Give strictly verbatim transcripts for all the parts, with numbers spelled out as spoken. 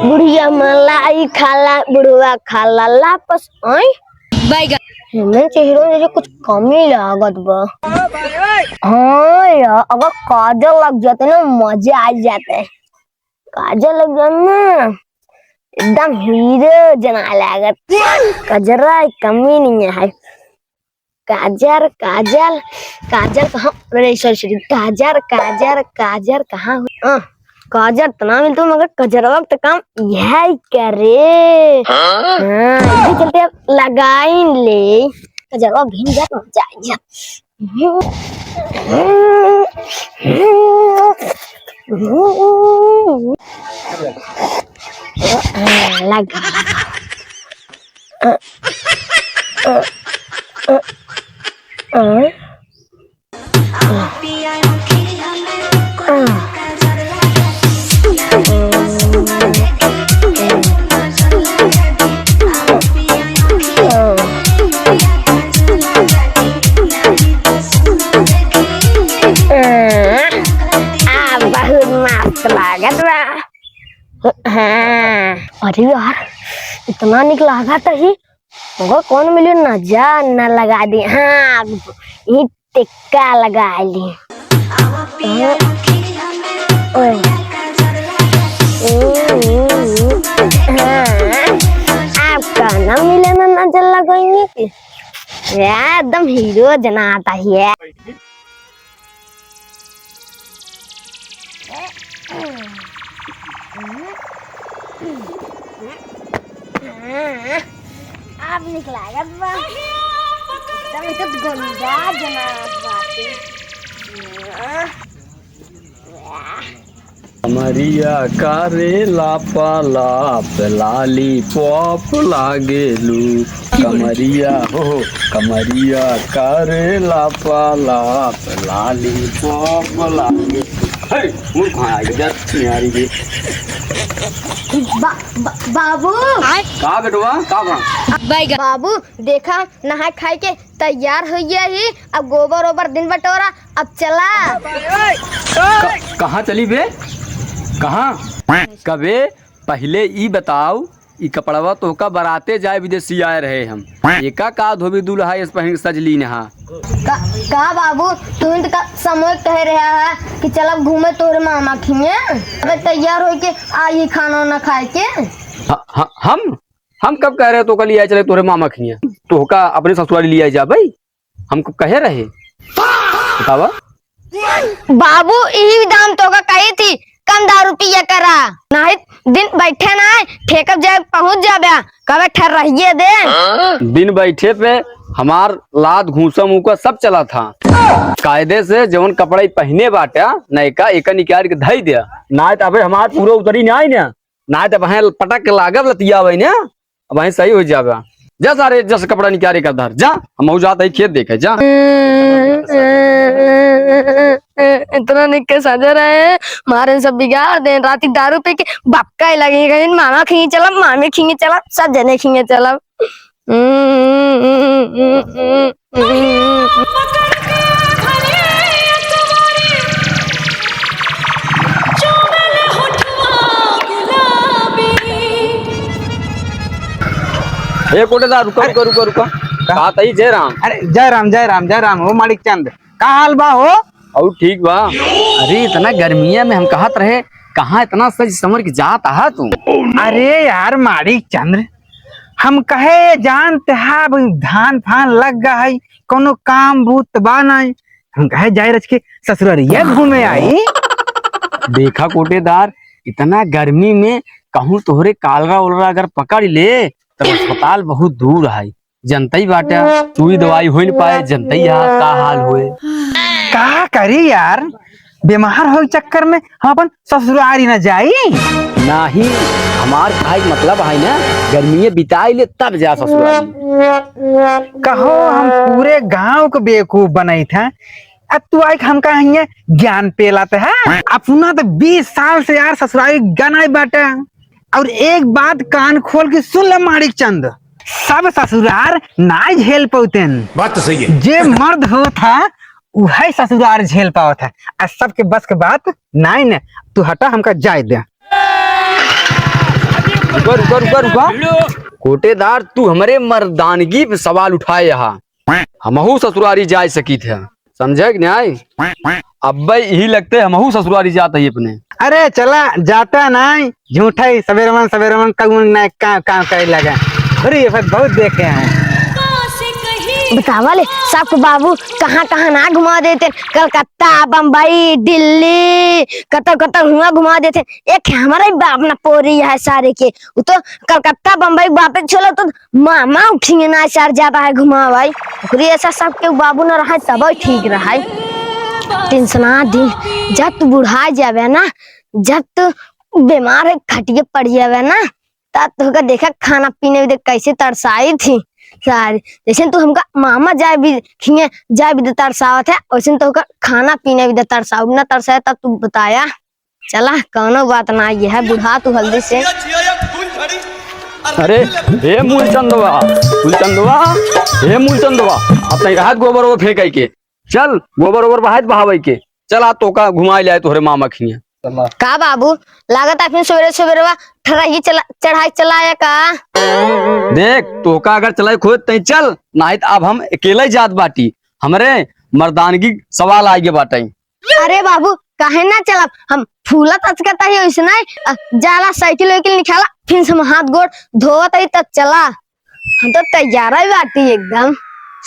बुढ़िया मलाई खाला, बुढ़वा खाला लापस। आई बैगन। हमें चेहरों में जैसे कुछ कमी लागत बा। हाँ यार, अगर काजल लग जाते ना, मजा आ जाते। काजल लग जाते ना, एकदम हीरो जना लागत। कजरा कमी नहीं है। काजर, काजल, काजल कहाँ? अरे, sorry, sorry, काजर, काजर, काजर कहाँ हुई? हाँ, काजर तना मिलतो, मगर कजरवा के तो काम यही करे। हाँ? हाँ, इसी चलते अब लगाई ले। कजरवा घिन जा, जा, जा। लगा। आ, बहुत मस्त लागत बा। हाँ। अरे यार, इतना निक लागत ही, मगर कौन मिलियो ना जा, ना लगा दे। हाँ, ई टिक्का लगा ली। हाँ। हाँ, आपका ना मिले ना नजर लगाएंगे। यार, एकदम हीरो जनाता ही है। अब निकला बा। एकदम तो गुंडा जनात बाटे। कमरिया करे लापा लाप, लॉलीपॉप लागेलू। कमरिया हो, कमरिया करे लापा लाप, लॉलीपॉप लागेलू। हे, मूर्ख, हाँ, इधर नहीं आ रही है। बा-, बा-, बाबू। का बेटवा, का बा? बाबू, देखा, नहाए खाए के तैयार हो गया ही, अब गोबर ओबर दिन बटोरा, अब चला। क-, कहाँ चली बे? कहाँ? कबे? पहिले ई बताओ, ई कपड़वा तोहका बराते जाए विदेशी आए रहे हम। एका का धोबी दुल्हा एस पहिन के सजली नहा? का, का बाबू, तू तो का समय कहे रहा है कि चलब घूमे तोहरे मामा खिए। अबे तैयार होके आई खाना ना खाए के। ह-, ह-, हम? हम कब कह रहे तोहका लियाए चले तोहरे मामा खिए? तोहका अपने ससुराली लियाए जा भाई। हमको कहे रहे? बतावा। बाबू, यही दाम तोहका कही थी, कम दारू पिया करा, नहीं दिन बैठे ना, ठेकब जाए पहुँच जाबे, कबे ठहर रहिए दे। दिन बैठे पे हमार लात घूसा मुका सब चला था। कायदे से जवन कपड़ा ई पहिने बाटा, नयका एका निकाल के धई दे, ना तो अबे हमार पूरा उतरी ना आई ना, ना तो वहाँ पटक के लागब लतिया वही ना। अब वहीं सही हो जाबे। जा सारे, जस कपड़ा निकाले का धर, जा, हम जात है खेत देखे, जा। इतना निक के सजे रहे, मारे सब बिगाड़ दे। राती दारू पी के बक्का ही लगे, कहीं मामा खिए चलब, मामी खिए चलब, सब जने खिए चलब। ए कोटेदार, रुका, अरे। रुका, रुका, रुका। का? कहा तई जय राम। अरे, जय राम, जय राम, जय राम हो माणिक चंद। का हाल बा हो? अउ ठीक बा। अरे, इतना गर्मिया में हम कहत रहे, कहाँ इतना सज संवर के जात आहा तू? अरे यार माणिक चंद, हम कहे जानत हा, अब धान फान लग गा है, कौनो काम बूत बा नाई। हम कहे जाए रच के ससुररिया घूमे आई। देखा कोटेदार, इतना गर्मी में कहूँ तोहरे कालरा ओलरा अगर पकड़ ले, तब अस्पताल बहुत दूर है। जनतई बाटा, सुई दवाई हो न पाए, जनतई हा का हाल होए। का करी यार, बीमार हो चक्कर में हम अपन ससुरारी न जाई। नाही, हमार खाए के मतलब है ना, गर्मीए बिताई ले तब जा ससुरारी। कहो हम पूरे गांव को बेवकूफ बनाई था, अब तू आइके हमका हियाँ ज्ञान पेलात है? अपना तो बीस साल से यार ससुरारी गनाई बाटे। और एक बात कान खोल के सुन ले माणिक चंद, सब ससुरार नाई झेल पौतेन। बात तो सही है। जे मर्द होत है उहै ससुरार झेल पावत है। आ सबके बस के बात नाई ने। तू हटा, हमका जाए दे। रुका, रुका, रुका, रुका। कोटेदार, तू हमरे मर्दानगी पे सवाल उठाए हा। हमहू ससुरारी जाए सकीत है, समझे कि नाई? अब्बे यही लगते हमहू ससुरारी जात ही अपने। अरे चला, जाता नाई, झूठा ही सबेरवन सबेरवन कौन ना काम काम करे लगा। अरे ये बात बहुत देखे हैं। बतावा ले, सबको बाबू कहाँ कहाँ ना घुमा देते, कलकत्ता, बम्बई, दिल्ली, कतौ कतौ हुआ घुमा देते। एक हमारा ही बाप ना पोरी है सारे के, वो तो कलकत्ता, बम्बई वापस चलो तो मामा उठिए ना सर, ज्यादा है घुमावाई। ओकरी ऐसा सबके बाबू न रहे, तब ठीक रहे। टेंशना दिन, जब तू बुढ़ा जावे ना, जब तू बीमार है, खटिए पड़ जावे ना, तब तोहका देखा खाना पीने भी दे, कैसे तरसाई थी सारी। जैसे तू हमका मामा जाए भी खिए, जाए भी दे तरसावत है, वैसे तोहका खाना पीने भी दे तरसाऊ ना तरसाए, तब तू बताया। चला, कौनो बात ना, यह बुढ़ा तू हल्दी से। अरे, हे मूलचंदवा, मूलचंदवा, हे मूलचंदवा, अब तई हाथ गोबर वो फेंक के। चल, गोबर ओबर बहाइत बहावे के। चल, आ तोका घुमाए ले आए तोहरे मामा खिया। का बाबू, लागत है फिर सवेरे सवेरे वा ठरही चला, चढ़ाई चलाया का? देख, तोका अगर चलाए खोज तई चल, नाहीं त अब हम अकेले जात बाटी। हमरे मर्दानगी सवाल आइगे बाटे। अरे बाबू, काहे ना चलब? हम फूलत अचकत ही ओइसने, अ, जाला साइकिल वाइकिल निकाला, फिर से हम हाथ गोड़ धोवत ही तब चला। हम तो तैयार ही बाटी एकदम।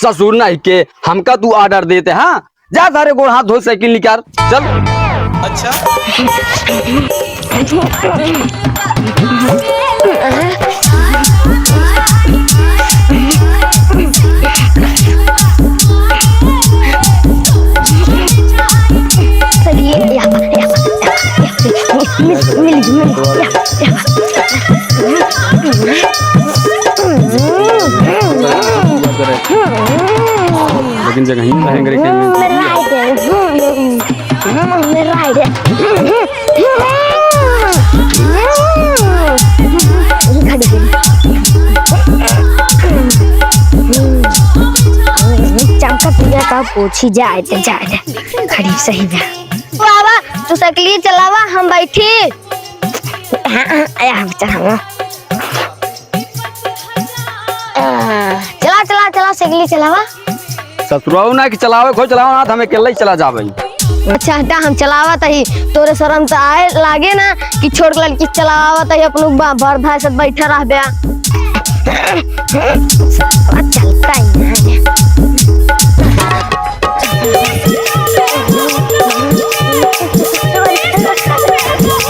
ससुर नहीं के, हमका तू order देते, हाँ? जा सारे गोड़ हाथ धो साइकिल निकाल, चल। अच्छा। चलिए, यहाँ पर, यहाँ पर, यहाँ पर, यहाँ पर। मिल, मिल, मिल, यहाँ पर, यहाँ पर। लेकिन जगह ही नहीं, अंग्रेज के लिए। मेरा idea। हम्म, मेरा idea। चमका पिया का पोछी जाए ते जाए ते। खड़ी सही में। बाबा, तू साइकिल चलावा, हम बैठी। हाँ, हाँ, आया, हम चलावा। आ, चला, चला, चला, साइकिल चलावा। ससुराऊ ना कि चलावे, खोज चलावा ना, त हम अकेले ही चला जावे। अच्छा, हटा, हम चलावत ही, तोरे शर्म त आए लागे ना कि छोट लड़की चलावत ही, अपन बा-, बड़ भाई साथ बैठा रहबे। चलता ही ना है।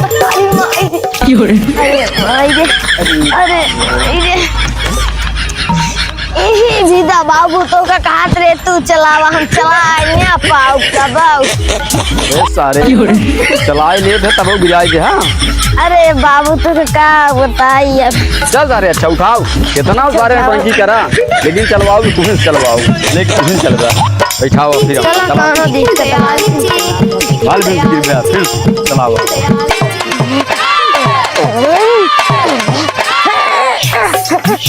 अरे माई रे। अरे माई रे। अरे माई रे। यही भी दबाव भूतों का कहत रहे, तू चलावा, हम चला ना पाऊ, दबाव। ए सारे, चलाए लेत है, तब गिराए के, हाँ? अरे बाबू, तुझे का बताई अब? चल सारे, अच्छा उठाओ, कितना सारे नौटंकी करा, लेकिन चलवाओ, तुझे चलवाओ, लेकिन तुझे चलवा, बैठाओ फिर, चलो, चलाओ। कौनो दिक्कत नहीं। हाल भी गिर गया, फिर चलाओ।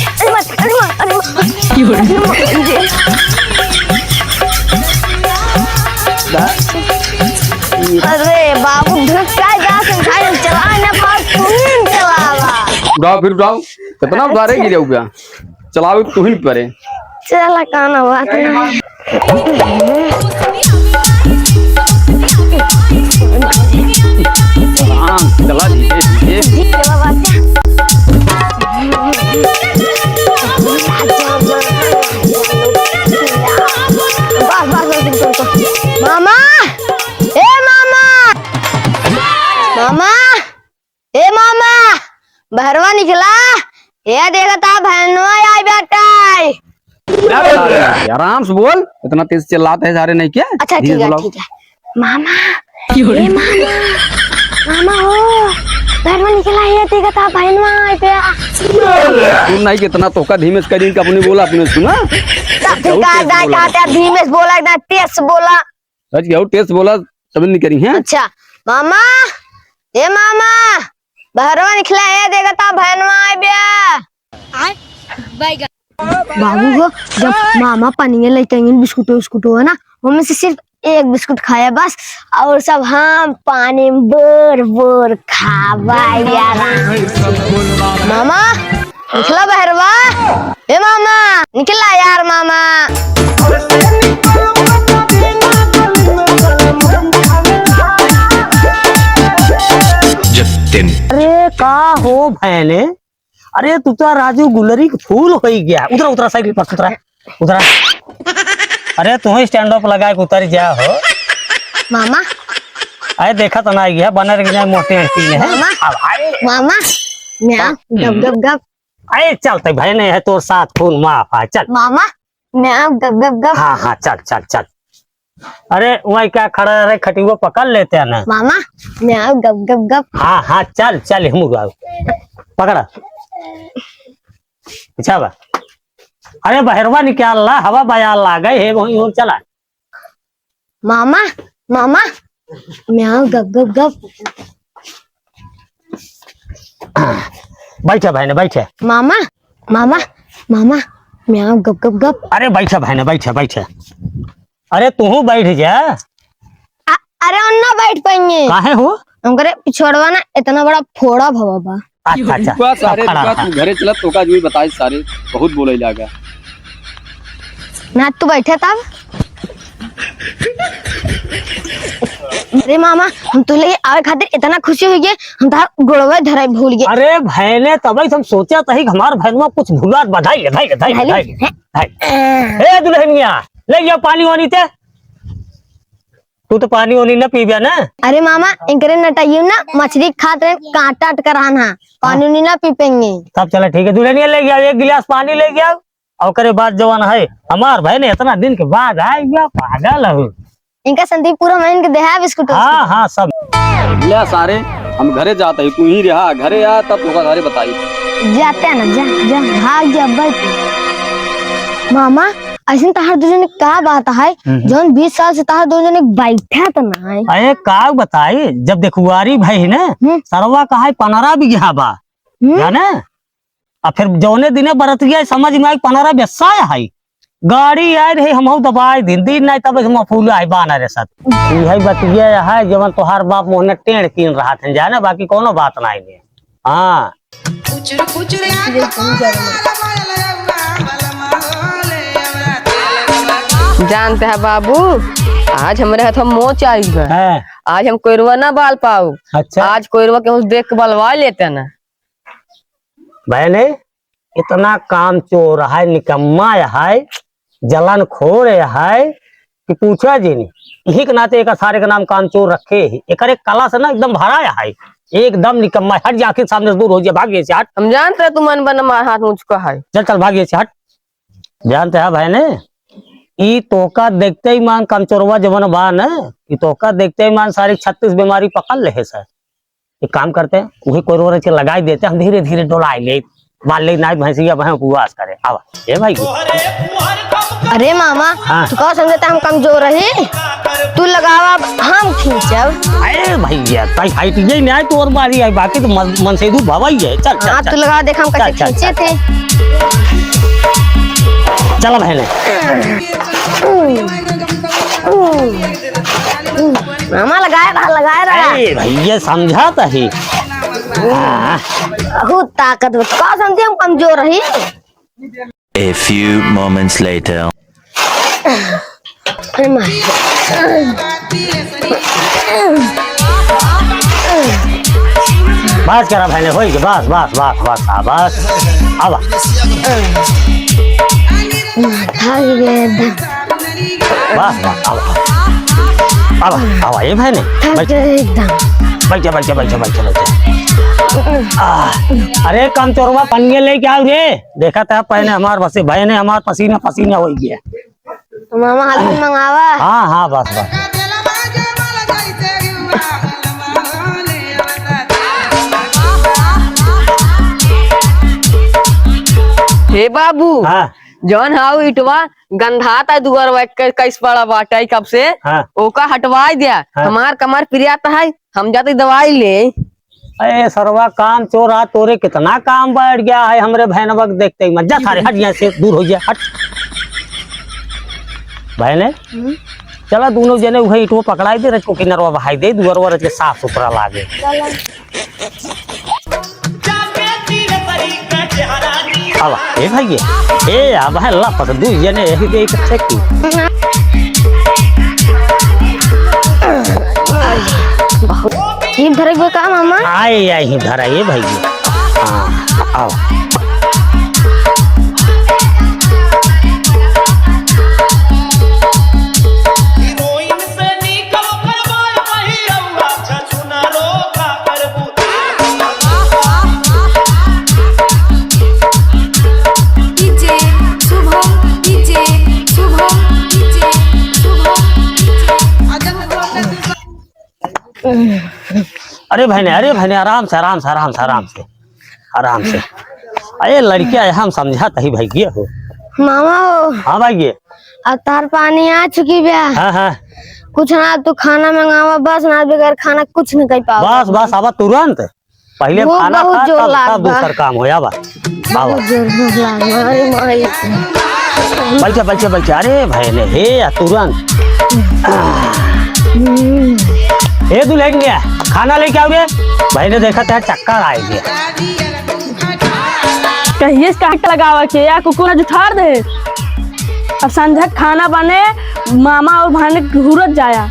अरे माँ, अरे माँ, अरे माँ। अरे बाबू, धुस का जा से भाई चला ना पाओ, तू ही चलावा। उठाओ, फिर उठाओ। कितना उतारे गिरे हुआ? चलाओ, तू ही परे। चला, काना बात नहीं। आराम से चला, धीरे, धीरे। बस, बस, बस, रुको, रुको। मामा, ए मामा, मामा, ए मामा, बहरवा निकला, ए देखता भैनवा आई बेटा। क्या बता रहे हैं? आराम से बोल, इतना तेज चिल्लाते हैं सारे नहीं क्या? अच्छा, धीरे ठीक है, बोलो। ठीक है। मामा, क्यों रे? ए मामा, मामा हो, बहरवा निकला, ए देखता भैनवा आई बेटा। तू नहीं कितना तोका धीमे से करी, अपने बोला, अपने सुना। तब फिर बहुत का तेज दाई बोला। कहते हैं, धीमे से बोला, एकदम तेज से बोला। आज क्या हो, टेस्ट बोला, तब नहीं करी, हैं? अच्छा, मामा, ए मामा, बहरवा निकला है, देखा था भैनवा आए बिया। आय, बैगन। बाबू हो, जब मामा पनिया लेके आएंगे बिस्कुट उस्कुट हो ना, ओमे से सिर्फ एक बिस्कुट खाया बस, और सब हम पानी में बोर बोर खावा यार। मामा, निकला बहरवा। ए मामा, निकला यार मामा। जतिन। अरे का हो भैने, अरे तू तो राजू गुलरी के फूल होई गया। उतरा, उतरा, साइकिल पर उतरा, उतरा। अरे तू ही stand up लगा के उतर जा हो। मामा। अरे देखा तो ना गया, बना रही ना मोटे लड़की है। मामा। अब अरे। मामा। म्याऊ, हाँ। गप, गप, गप। अरे चल, तो भाई नहीं है, तोर साथ खून माफ है, चल। मामा, म्याऊ, गप, गप, गप। हाँ, हाँ, चल, चल, चल। अरे, वहीं क्या खड़ा रहे, खटिया पकड़ लेते हैं ना। मामा, म्याऊ, गप, गप, गप। हाँ, हाँ, चल, चल, हम जाओ। पकड़ा। अच्छा बा। अरे, बहरवा निकाल ला, हवा बयार लागे, हे वहीं और चला। मामा, मामा, म्याऊ गप गप गप। बैठे बहने, बैठे। मामा, मामा, मामा, म्याऊ गप गप गप। अरे बैठे बहने, बैठे, बैठे। अरे तू बैठ जा। अ-, अरे ओन्ना बैठ पाएंगे। काहे हो? उनकरे पिछोड़वा ना इतना बड़ा फोड़ा भवा बा। अच्छा, अच्छा। रुकवा सारे, सब खड़ा रुकवा, रहा। तू घरे चला, तोका जो भी बताई सारे, बहुत बोले लागा। ना तू बैठे तब। अरे मामा, हम तोहले आवे खातिर इतना खुशी होइ गए, हम तार गोड़वा धराई भूल गए। अरे भैने, तबे हम सोचा तही कि हमार भैनवा कुछ भुलात बा। धाई ले, धाई ले, धाई ले, धाई ले। धाई ले, धाई ले। ए दुल्हनिया, ले जाओ पानी वानी ते। तू तो पानी वानी ना पीबे ना। अरे मामा, इनकरे नटाइयो ना मछली खात रहे, कांटा अटका रहा ना, पानी हाँ। वानी ना पी पेंगे। तब चला ठीक है, दुल्हनिया ले गया, एक गिलास पानी ले गया, और ओकरे बाद जवान है हमार भाई ने इतना दिन के बाद आए गया, पागल हो। इनका संदीप पूरा महीन के देहा बिस्कुट हाँ, उस्कुट। हाँ, सब। ले सारे, हम घरे जाते ही, तू ही रहा, घरे आ, तब तोका घरे बताई। जाते ना, जा, जा, भाग जा, बैठ। मामा, ऐसे तहार दो जने का बात है, हम्म। जौन बीस साल से तहार दो जने बैठा त ना है। अरे का बताई, जब देखुआरी भाई है ना, हम्म। सरवा का है पनरा बीघा बा, हम्म। जाने? आ फिर जौने दिने बरतिया समझ में आई पनरा बेसाय है, गाड़ी आए रही, हमहू दबाए दिन, दिन नहीं तब हम फूल आए बाना रे साथ। यही बतिया है, जवन तोहार बाप मोहने टेढ़ कीन रहा था, जाने, बाकी कोनो बात नहीं है। हाँ। जानते हैं बाबू, आज हमरे हाथ में मोच आई है। हाँ। आज हम कोयरवा ना बाल पाऊ। अच्छा। आज कोयरवा के उस देख के बलवा लेते ना। बहने, इतना कामचोर है, निकम्मा है, जलनखोर है कि पूछा जी नहीं। यही के नाते एक सारे के नाम कामचोर रखे ही। एकर एक कला से ना एकदम भरा है, एकदम निकम्मा है। हट जा, आँखी सामने से दूर हो जा, भाग ये से हट। हम जानते हैं तू मन बन मार हाथ मुझको है। चल, चल, भाग ये से हट। जानते हैं भाई ने, ई तोका देखते ही मान कामचोरवा जवन बा न, ई तोका देखते ही मान सारी छत्तीस बीमारी पकड़ ले है सर। एक काम करते हैं, वही कोरवा रच के लगाई देते हैं, हम धीरे धीरे डोलाई ले, बाल ले नाई भैंसिया बहन उपवास करे। आवा, ए भाई। अरे मामा, हाँ। तू का समझता हम कमजोर रही? तू लगावा, हम खींचब। अरे भैया, ताई हाइट ये नहीं आए तो और बारी आई, बाकी तो मन, मन से दूर भवाई है। चल, चल, हाँ, चल। तू लगा, देख हम कैसे चल, चल, खींचे चल। थे। चला बहने। मामा लगाए रहा, लगाए रहा। अरे भैया, समझा तो ही। हाँ। बहुत ताकत बा। का समझे हम कमजोर रही? A few moments later. अरे माँ। बस करा भाई ने, होई के, बस, बस, बस, बस, आ, बस। आवा। माथा गिरे एकदम। बस, बस, आवा। आवा, आवा, ए भाई ने। थक बैठ। गए एकदम। बैठ जा, बैठ जा, बैठ जा, बैठ जा, बैठ जा। आ, अरे, कमचोरवा, पनिया लेके आओ रे। देखा था, पहने हमार बसे, भाई ने हमार पसीना, पसीना हो गया। तो मामा, हल्दी मंगावा। हाँ, हाँ, बस, बस। हे बाबू, हाँ। जौन हाउ इटवा गंधात है दुअरवा, कै-, कैस पड़ा बाटे कब से, हाँ। ओका हटवाई द्या। हाँ। हमार कमर पिरियात है, हम जाते दवाई ले। अरे सरवा काम चोर, आ तोरे कितना काम बैठ गया है हमरे भैनवा के देखते ही। मत जा सारे, हट यहाँ से, दूर हो जा, हट। भैने, हम्म? चला दोनों जने उहे इटवा पकड़ाई दे, रचको किनरवा बहाई दे, दुअरवा रच के साफ सुथरा लागे। चला। आवा, ए भाई, ए, आवा, ला, पकड़, दू जने, यही दे, एक छेकी। बहुत। ये धरे हुए का, मामा? आए, आए, ही धरा, ए भाई। हाँ, आवा। अरे भाई ने, अरे भाई ने, आराम से, आराम से, आराम से, आराम से, आराम से। अरे लड़किया है, हम समझा तही भाई ये हो। मामा हो। हाँ भाई ये। अब तार पानी आ चुकी बा। हाँ, हाँ। कुछ ना, तू खाना मंगावा, बस ना, बगैर खाना कुछ नहीं कर पावा। बस, बस, आवा तुरंत। पहिले भूख खाना बहुत खा, जोर तब, लाग तब बा। दूसर काम होया बा। बाबा। बहुत जोर भूख लाग बा। अरे माई। बैठे, बैठे, बैठे। अरे भाई ने, हे या तुरंत। हम्म। हे दुल्हनिया, खाना लेके आओ रे। भाई ने देखा था चक्कर आए गया। कहिए से काट लगावा के या कुकुर जुठार दे। अब संझा खाना बने, मामा और भाई ने घूरत जाया।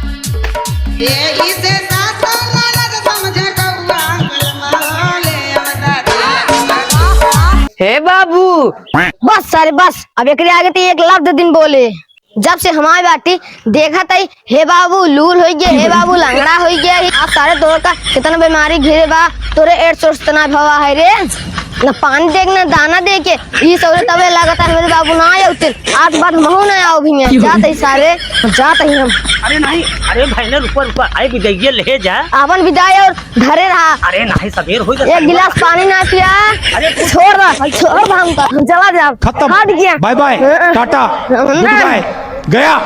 हे बाबू। बस सारे बस, अब एकरे आगे तो एक लफ्ज दिन बोले। जब से हमारे बाटी देखत हई, हे बाबू लूल होई गए, हे बाबू लंगड़ा होई गए। आज सारे तोर का कितना बीमारी घिरे बा, तोरे एड्स ओड्स तना भवा है रे। न पानी देख, न दाना दे के, ई सौरे तबे लागत है, मेरे बाबू ना आए उतिन। आज बाद महू ना आओ भैया, जात ही सारे, जात ही हम। अरे नहीं, अरे भाई ने रुको, रुको, आए विदाई ले जा। आपन विदाई और घरे रहा। अरे नहीं, सबेर हो जा, एक गिलास पानी ना पिया। अरे छोड़ दे, छोड़ दे हमका, हम चला जाब। खत्म। हट गया। बाय बाय, हाँ। टाटा, हम गुड ना। बाय, गया।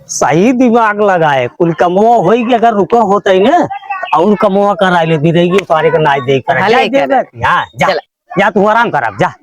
सही दिमाग लगाए, कुल कमवा होई कि अगर रुको होते ही ना, और कमवा कराई लेती रहेगी, सारे का नाई देख कर। हाँ, जा, ले जा, कर। जा, हाँ, जा, चल। जा, तू आराम कर, अब जा।